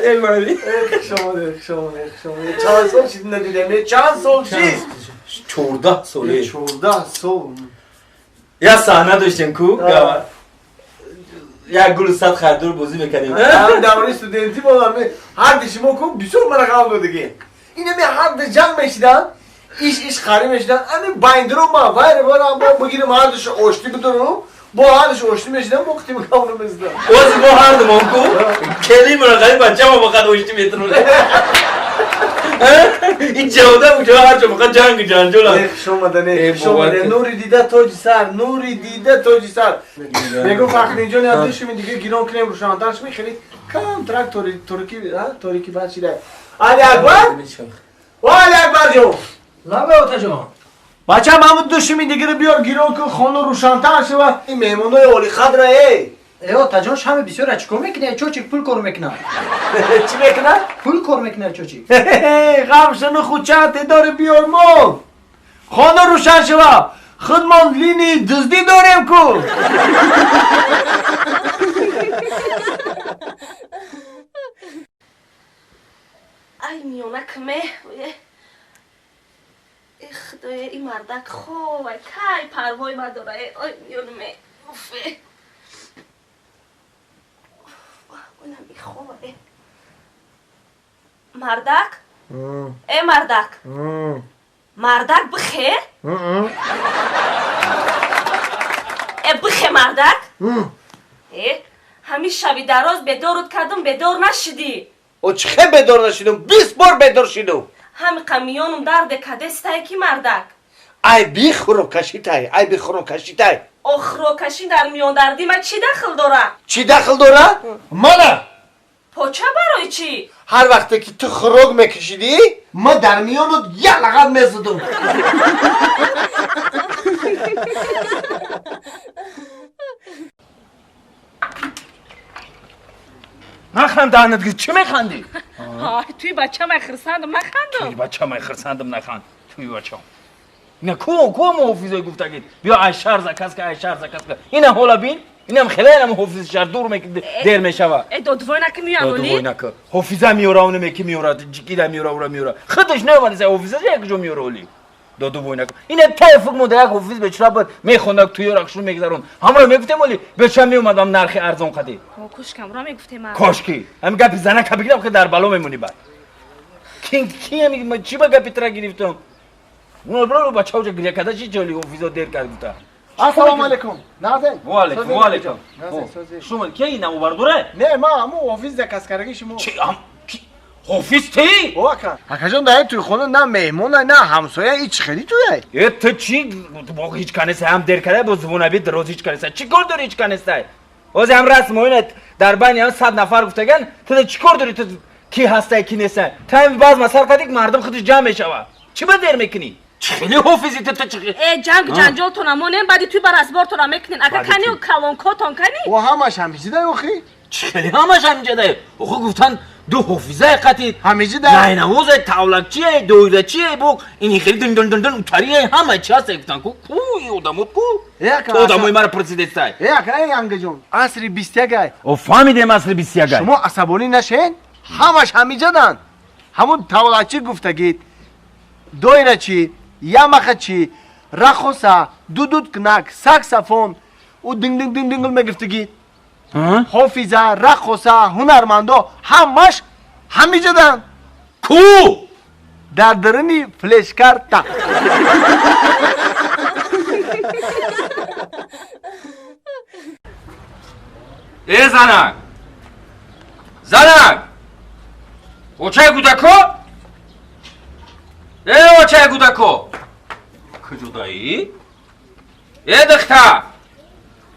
Эй мари. Хуш омадед, хуш омадед, хуш омадед. Чанд сол шид надидем? Чанд сол шид? 14 соле. 14 сол. Як саҳна доштем ку, як гулу сад хардур бозӣ мекардем. Давраи студентӣ бодам. Ҳарди шумо ку бисёр мара ғам додагӣ. Инами ҳарди ҷанг мешиданд, иш иш харӣ мешиданд. Ами байндиро ма вайра барам бо бигирим ҳардушу оштӣ бидорум. Бо ҳардушу оштӣ мешидам, бо қити микавну мезидам. Ози мо ҳардумон ку келимро қариб бачамо фақат оштӣ метунем. Ин ҷавода уҷо ҳарҷо фақат ҷангу ҷанҷол. Хуш омадане, хуш омаде. Нури дида тоҷи сар, нури дида тоҷи сар. Мегӯ Фахриддинҷон, як душми дига гирон кунем, рӯшантар шуми, хеле камтрак торики, торики бад шида. Али Акбар? О, Али Акбар ҷон! Лабе, отаҷон. Бачам, ҳамун душми дигаро биёр, гирон кун, хона рӯшантар шава. Ин меҳмонои олиқадра, эй! Э, отаҷон, шами бисёр чӣ кор мекунӣ? Чочик пул кор мекунад. Чӣ мекунад? Пул кор мекунад чочик. Ғам шуну хуча тедори биёр мон. Хона рӯшан шава. Худмон линии дуздӣ дорем ку. Ай, миёна кме. Э, худоё, и мардак ховай, кай парвой мадора. Ой, миёнаме. Уфе. Ойнами ховай. Мардак? Э, мардак. Мардак, бихе? Э, бихе, мардак? Э, ҳамин шаби дароз бедорут кардум, бедор нашидӣ. О, чӣ хел бедор нашидум? 20 бор бедор шидум. Ҳамиқа миёнум дарде кадестай ки, мардак. Ай бихӯроккашитай, ай бихӯроккашитай. Охирокашӣ дар миёндардӣ ма чӣ дахл дора? Чӣ дахл дора? Мана! Поча барои чӣ? Ҳар вақте ки ту хӯрок мекашидӣ, ман дар миёнат як лағат мезадум. Наханд, даҳанат гир, чӣ механдӣ? Ҳай, туи бачамай хирсандам, нахандам. Туи бачамай хирсандам, наханд. Туи бачам. Ина ку ку мо ҳофизои гуфтагид. Биё ай шаҳр заказ ка, ай шаҳр заказ ка. Ина ҳола бин. Инам хеле инам ҳофизи шаҳр дур дер мешава. Э, додвой наки миёноли? Додвой наки. Ҳофиза миёра, уне меки миёра, ҷикида миёра, ура миёра. Худаш наомада, са ҳофиза як ҷо миёра оли. Додвой наки. Ина тайфук монда як ҳофиз бечора буд, мехонда, туёра шуру мегзарон. Ҳамро мегуфтем оли, бечора меомадам нархи арзон қади. Кошкам ро мегуфтем. Кошки. Ҳамин гапи занака бигирам, ки дар бало мемонӣ баъд. Ки ки ҳами чӣ ба гапи тра гирифтам? Бро, бача уҷа гиря карда, чӣ ҷоли ҳофизо дер кард гуфта. Ассалому алайкум. Назен. Ва алайкум, ва алайкум. Шумо ки ина овардуре? Не, ма ҳамун ҳофиз заказ кардаги шумо. Чи ҳофиз ти? О, ака. Акаҷон, дар туи хона на меҳмона, на ҳамсоя, ҳеч хели туяй. Э, ту чӣ бо ҳеч канеса ҳам дер карда, бо звонаби дароз ҳеч канеса. Чӣ кор дори ҳеч канестай? Ҳозир ҳам расм оина дар байни ҳам 100 нафар гуфтаган, ту чӣ кор дори, ту ки ҳастай, ки нестай? Тайм баъз масал кардик, мардум худаш ҷамъ мешава. Чӣ ба дер мекунӣ? Чӣ хеле ҳофизи ту, ту чӣ? Э, ҷанг ҷанҷолтон амонем, баъди туй бар разбортона мекунен. Ака, кани калонкотон кани? О, ҳамаш ҳамиҷидай охи? Чӣ хеле ҳамаш ҳамиҷадай? Охи, гуфтан ду ҳофизае қатӣ ҳамиҷидай. Найнавозе, тавлакчие, доирачие, бо ини хеле дун дун дун дун утарие, ҳама чи ҳаст гуфтан ку ку одамо ку. Ту одамои мара пурсидестай. Э, ака, э, ангаҷон, асри 21-ай. О, фаҳмидем, асри 21-ай. Шумо асабонӣ нашен, ҳамаш ҳамиҷаданд. Ҳамун тавлакчӣ гуфтагид, доирачӣ, ямахачӣ, раққоса, дудудкунак, саксофон, ӯ динг динг динг дингл мегуфтагид. Ҳофиза, раққоса, ҳунармандо ҳамаш ҳамиҷаданд. Ку? Дар даруни флешкарта. Э, занак! Занак! Очаи кӯдако? Э, очаи кӯдако! Куҷодаӣ? Э, духтар!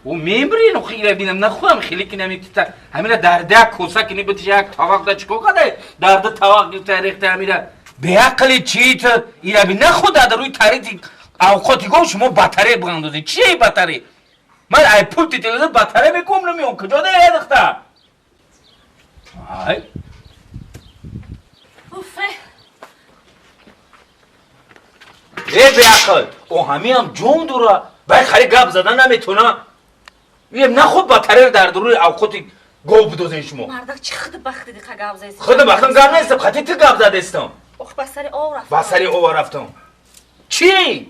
Ӯ мембри, ну хира бинам, нахӯрам, хеле ки намитита. Ҳамира дар як коса кини битиш, як тавақ да чико кадай? Дар ду тавақ гирифта рехта ҳамира. Беақли чӣ ту? Ира бин, нахӯ дар рӯи тариқи авқоти го шумо батарея бигандозед. Чие батарея? Ман ай пулти телевизор батарея мекум намеём. Куҷо да, э, духтар? Ай. Уфе. Э, беақл! О, ҳамиам ҷон дора. Бай хари гап задан наметона. Ем нахӯд батарея дар рӯи авқоти Гов будозен шумо. Мардак чи худ бахти диқа гап задаст? Худ бахтам гап нестам, хати ту гап задестам. Ох, ба сари ов рафтам. Ба сари ова рафтам. Чӣ?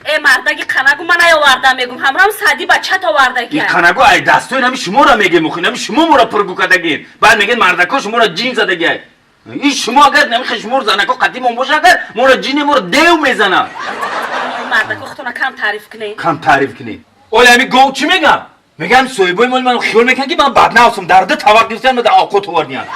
Э, мардаги қанагу ман наёвардам, мегум. Ҳамроҳам Саъдӣ бачат овардаги. Ин қанагу ай дастои нами шуморо мегем, охи нами шумо моро пургу кардагин. Баъд мегӯед мардако шуморо ҷин задагиай. Ин шумо агар нами шуморо занако қадимон боша, агар моро ҷине моро дев мезанад. Мардако худтона кам таъриф кунед. Кам таъриф кунед. Оли ҳами гов чӣ мегам? Мегам соҳибои моли ман хиёл мекунанд ки ман баднавсам, дар ду тавақ гирифтан ма дар овқот овардиян.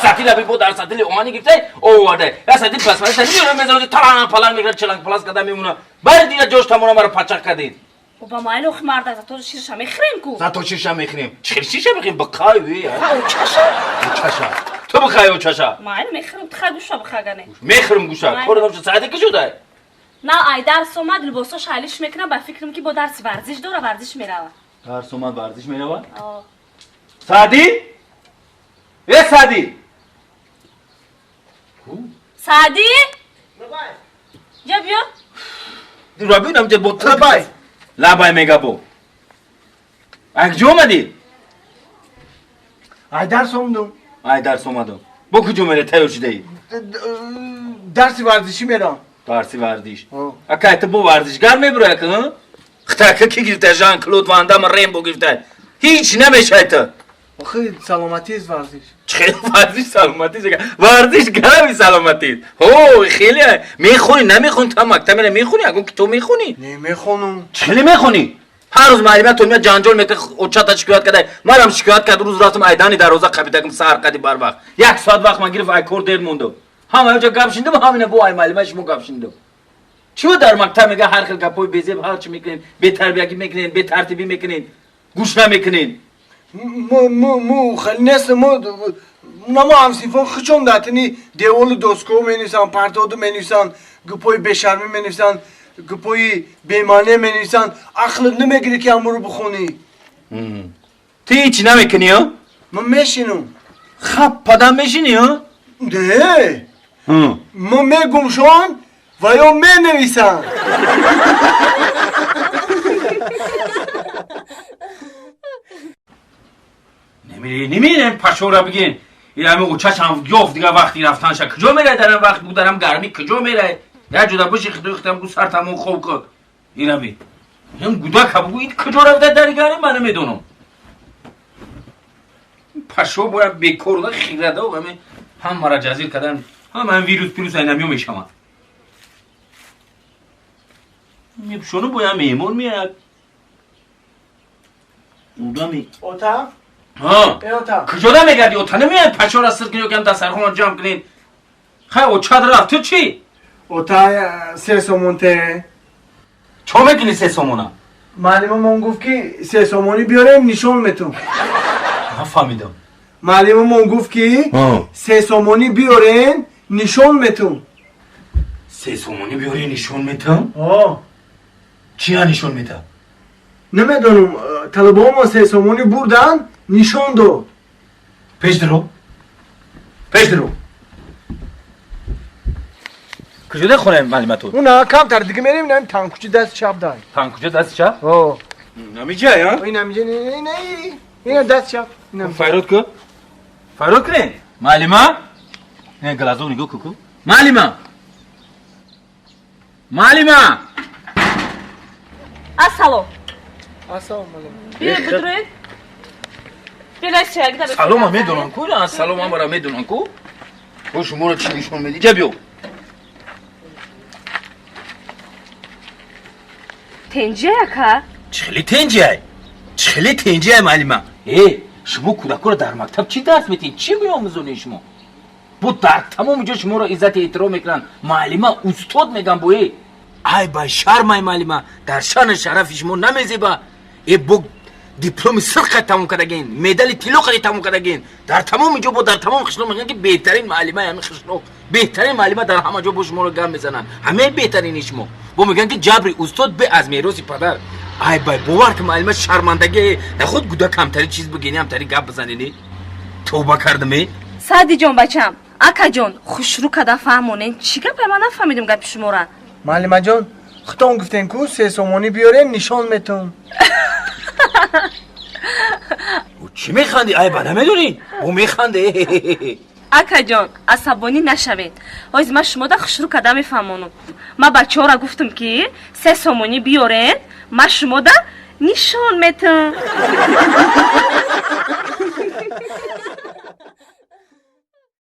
Сатил аби бо дар сатили оҳани гирифтай овардай. Я сатил пасмари сатил меорам мезанад таланг паланг мекунад, чаланг палас карда мемонад. Бари дигар ҷош тамона маро пачақ кардед. Ба майли охи мардак, зато ширша мехӯрем ку. Зато ширша мехӯрем. Чӣ хел ширша мехӯрем? Бақай ви. Ха, очаша. Очаша. Ту бихай очаша. Майли мехӯрем, ту хай гӯша бихагане. Мехӯрем гӯша. Кор намша Саъди ки шудай? На, ай дарс омад, либосош ҳалиш мекунам, ба фикрам ки бо дарси варзиш дора, варзиш мерава. Дарс омад, варзиш мерава? Саъди? Э, Саъди? Саъди? Ҷа биё. Рабин амҷа бо ту. Лабай. Лабай мега бо. Ай куҷо омадӣ? Ай дарс омадам. Ай дарс омадам. Бо куҷо мере тайёр шудаӣ? Дарси варзишӣ мерам. Дарси варзиш. Акай ту бо варзишгар мебурӣ ака? Хитака ки гирифта Жан Клод Ван Дам Рембо гирифта. Ҳеҷ намешай ту. Охи саломатист варзиш. Чӣ варзиш саломатист? Варзиш гарами саломатист. Ҳо, хеле мехонӣ, намехонӣ, та мактаб мера мехонӣ, ягон китоб мехонӣ? Не мехонам. Чӣ хеле мехонӣ? Ҳар рӯз муаллима то меяд ҷанҷол мекунад, очата шикоят карда. Манам шикоят кард, рӯз рафтам айдани дарвоза қапидакам саҳар қади барвақт. Як соат вақт ман гирифт, ай кор дер мондам. Ҳама ҷо гап шунидам, ҳамина бо ай муаллима шумо гап шунидам. Чӣ дар мактаб мега ҳар хел гапҳои безеб ҳар чӣ мекунед, бетарбиягӣ мекунед, бетартибӣ мекунед, гӯш намекунед. Му хеле нест, му намо ҳамсинфон хичон датини деволу доскоҳо менависанд, партоду менависанд, гапҳои бешармӣ менависанд, гапҳои бемаъне менависанд. Ақлат намегирӣ ки ҳамонро бихонӣ. Ту ҳеҷ намекунӣ, ё? Ман мешинам. Хап падам мешинӣ, ё? Не. Ман мегумшон ва ё менависанд. Намерем пашора бигин. Ин ҳами очашам ёфт дигар вақти рафтанша. Куҷо мерай дар ин вақт? Бу дарам гармӣ куҷо мерай? Як ҷода биши хитои хитам гу сар тамом хоб кун. Ираби. Ин гудака бугу ин куҷо рафта дар гармӣ ман намедонам. Пашо бояд бекор да хирада ҳами ҳамаро ҷазир кардан, ҳама ҳам вирус пирус айнамиё мешаванд. Мепӯшону бояд меҳмон меяд. Одами. Ота? Ҳа. Э, ота. Куҷо да мегардӣ? Ота намеяд пашора сир кунӣ ё кам дастархонро ҷамъ кунед. Хай очад рафт, ту чӣ? Ота, 3 сомон те. Чо мекунӣ 3 сомона? Муаллимамон гуфт ки 3 сомонӣ биёрем, нишон метум. Нафаҳмидам. Муаллимамон гуфт ки 3 сомонӣ биёрем, нишон метум. 3 сомонӣ биёрем, нишон метум? Ҳо. Чия нишон метам? Намедонам, талабаҳомо 3 сомонӣ бурданд, нишон дод. Пеш даро. Пеш даро. Куҷо да хонаи муаллиматон? Уна камтар дига мерем, инам танкучи даст чап дай. Танкуча даст чап? Ҳо. Намиҷа, я? Инамиҷа, не, не, ина даст чап. Файрод ку? Файрод кунед? Муаллима? Не, глазо нигоҳ ку ку. Муаллима! Муаллима! Ассалом. Ассалом алейкум. Биё бидуред. Салома медонам ку, ассалом ҳамаро медонам ку. Бо шуморо чӣ нишон медӣ? Ҷа биё. Тенҷия ка? Чӣ хеле тенҷиай? Чӣ хеле тенҷиай, муаллима? Э, шумо кӯдакоро дар мактаб чӣ дарс медиҳед? Чӣ меомӯзонед шумо? Бо дар тамоми ҷо шуморо иззати эҳтиром мекунанд. Муаллима устод меган бо э. Ай ба шармай муаллима, дар шаъну шарафи шумо намезеба. Э, бо дипломи сурх қад тамом кардагин, медали тилло қади тамом кардагин. Дар тамоми ҷо бо дар тамоми қишлоқ мегӯянд ки беҳтарин муаллимаи ҳамин қишлоқ, беҳтарин муаллима дар ҳама ҷо бо шуморо гап мезананд. Ҳамаи беҳтарини шумо. Бо мегӯянд ки ҷабри устод бе аз мероси падар. Ай бай, бовар ки муаллима шармандагӣ, наход гуда камтари чиз бигини, ҳамтари гап бизанини. Тавба кардам э? Саъдиҷон бачам, акаҷон, хушрӯ када фаҳмонен. Чӣ гапе? Ман нафаҳмидам гапи шуморо. Муаллимаҷон, худтон гуфтен ку 3 сомонӣ биёрем, нишон метум. Чӣ механдӣ? Айба намедонӣ? Ӯ механде. Акаҷон, асабонӣ нашавед. Ҳози ман шумода хушрӯ карда мефаҳмонам. Ман бачаҳоро гуфтам, ки 3 сомонӣ биёрен, ман шумода нишон метам.